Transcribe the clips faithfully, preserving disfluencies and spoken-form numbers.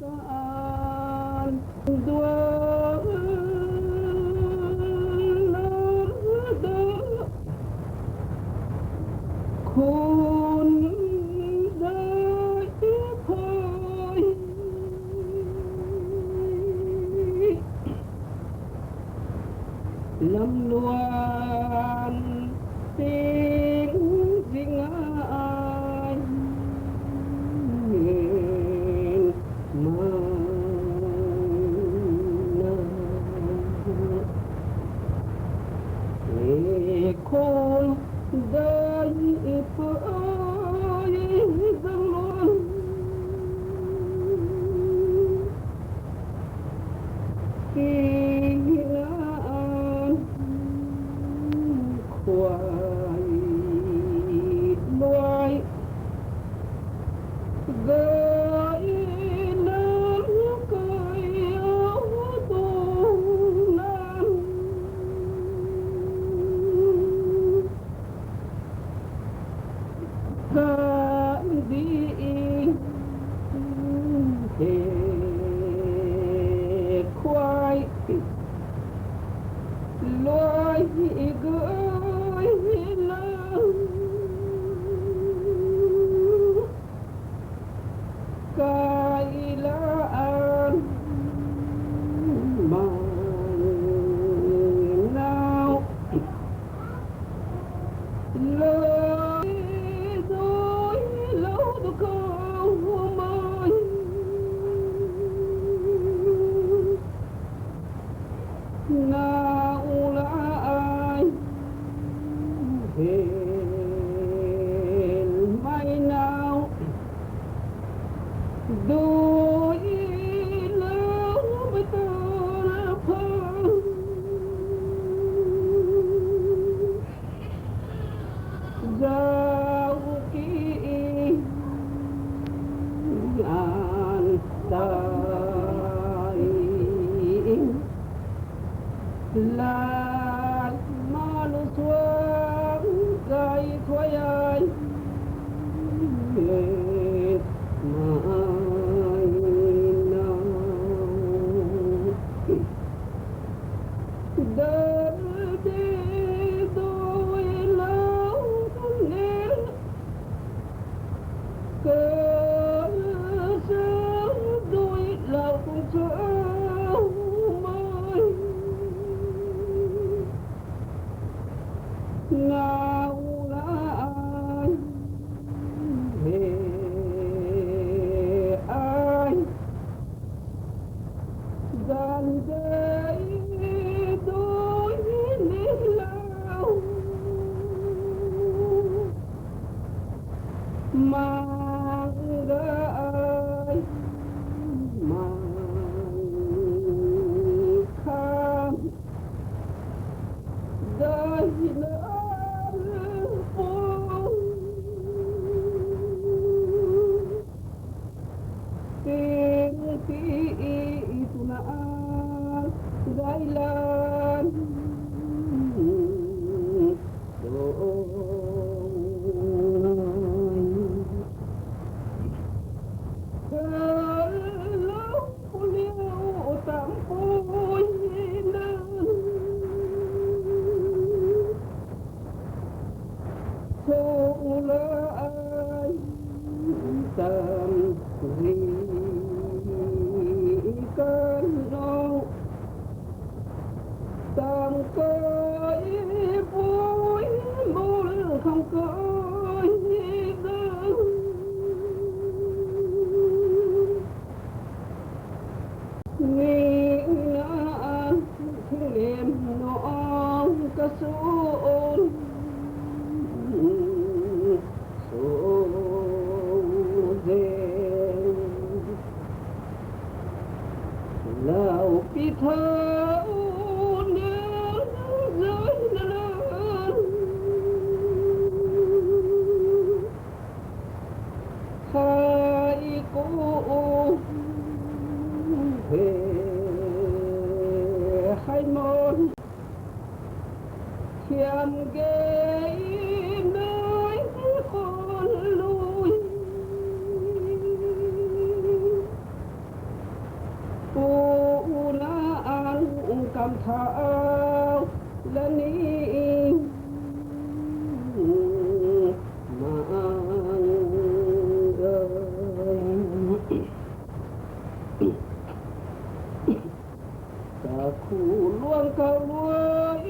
Kaan duan lam da khun dai phai. Lam luan ting zing ai ma na. E khun dai phai zang luan. Tina an khuay luai gai lam kai au tu nan. Kandih the khuay luai gai lam kai la an man nau. Loi dui lou du khou mai nau la ai hel mai nau. Dui lou mei ta la pha zau ki an tai la ma lu suang kai thuai ai mai nau. Dar de dui lou ne ka sa dui lou kung sa mai nau la ai he ai. Gan dei dui ni lou mang gai mang kham dai na pu. Ting ti tuna gailan do ngai. Hello, puliu tam pui na. Thu la ai tam ri kan no. Tam kai pui bul kham kai da. Ni na an thing len no ang ka sun su de. Lau pi thau ne zai na lan. Hai ku he hai mon. Thiam ge nai khon lui. Thau lani mang gay. Kakhu luang kau luai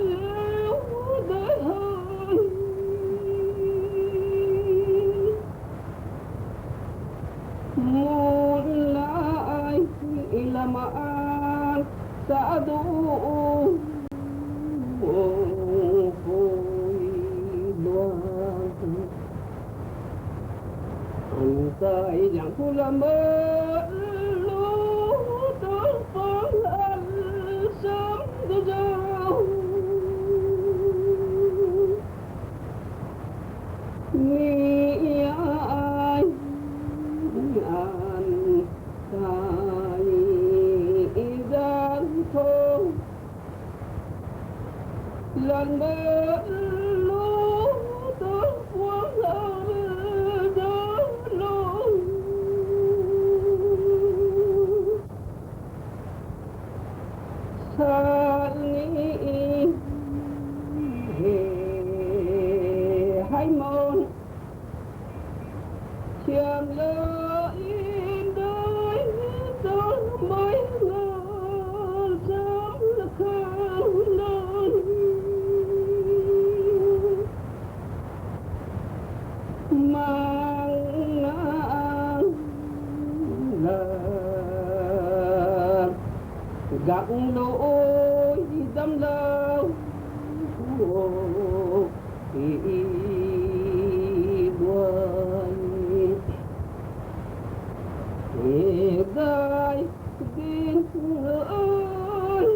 liu dai hai. Mun nai lama an sa du pui luang. An kai liang pu lama lu tu pang an sam du zau. Mi ai an kai zan thong. Lan ba lu ta puang la da lu. Sa ni he hai mon. Thiam la in dai ta mai la sam la khang la. Mang na la gak lo oi dam lo. I, i, i, buai. I, dai, din, ai,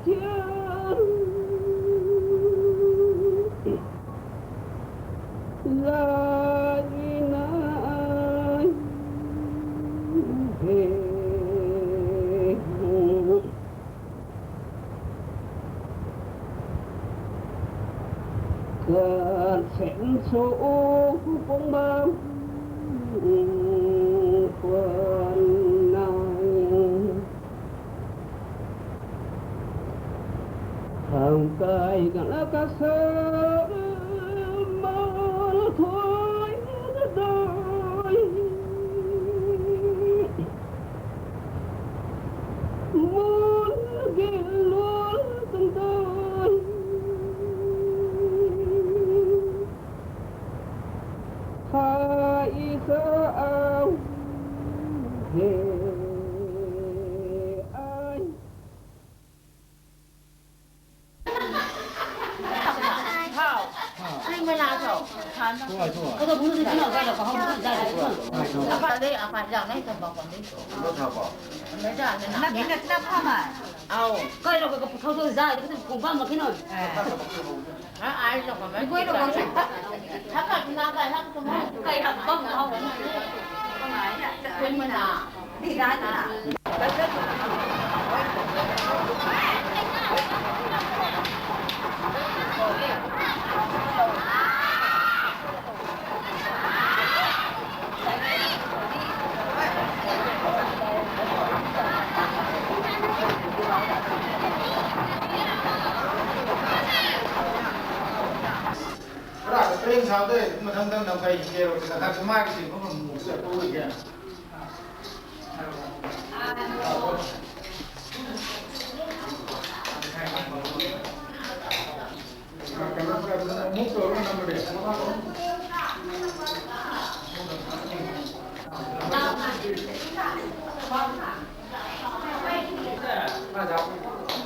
thiam. Lai, nai, he. Kan sen su u pung bam kuan nai. Thang kai kan la ka sa mal thoi na doi. Mun gin luan tang tang. Hai sa au he ai. Ra ka train sa de, mathang thang nam kai ke ro ka khat sa mai si ko mu sa ko ge.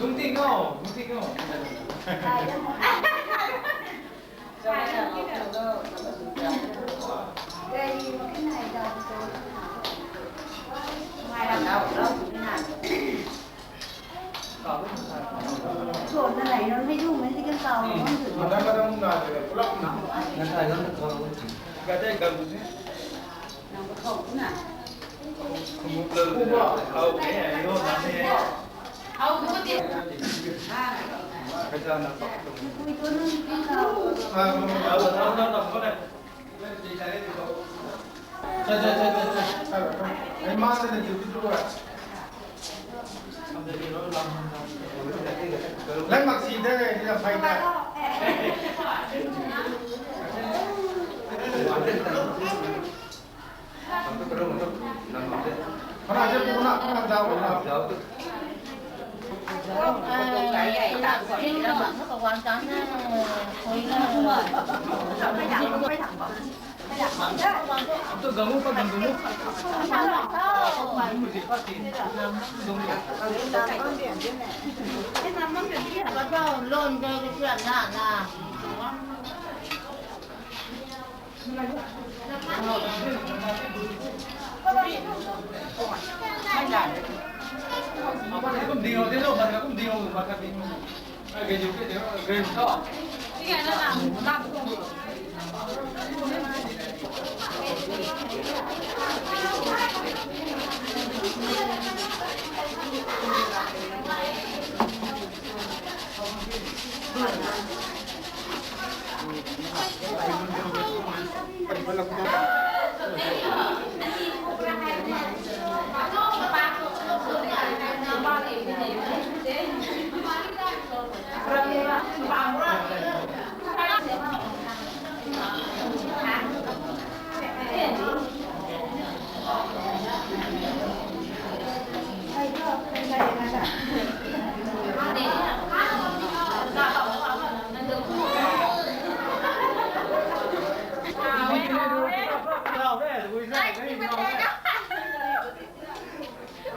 Dung ting o, dung ting o. Laimak si de, ni la sai de. Kana je puna, kana jao, kana jao.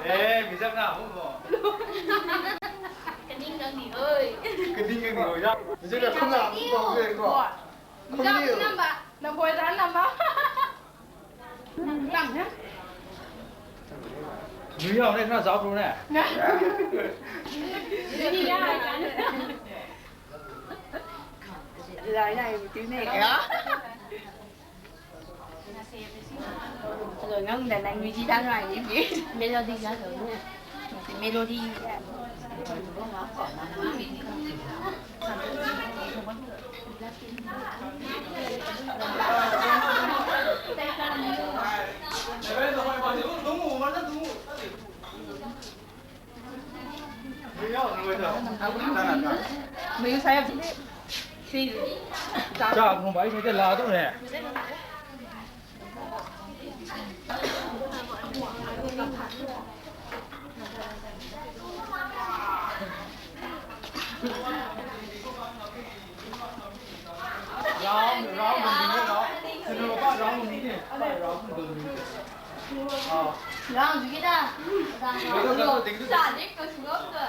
Eh, mi zak na hum bo. Kaning nang ni oi. Kaning nang ni oi ya. Mi zak na khum na hum bo ko. Khum ni. Nang boi dan nam ba. Nang he. Nui yau ne, na zau tu ne. Ni ya kan. Lai lai tu ne. Ya. Hello, ngang da nang music dan rai ni bi. Melody ga hello ne. Melody. Cha khum bai se te la tu ne. Round, round dun ding e, round. Sunu ka round dun ding e. Round dun ding e. Ah. Round dun ding e da. Round dun ding e. Sa ding ko sunu ka.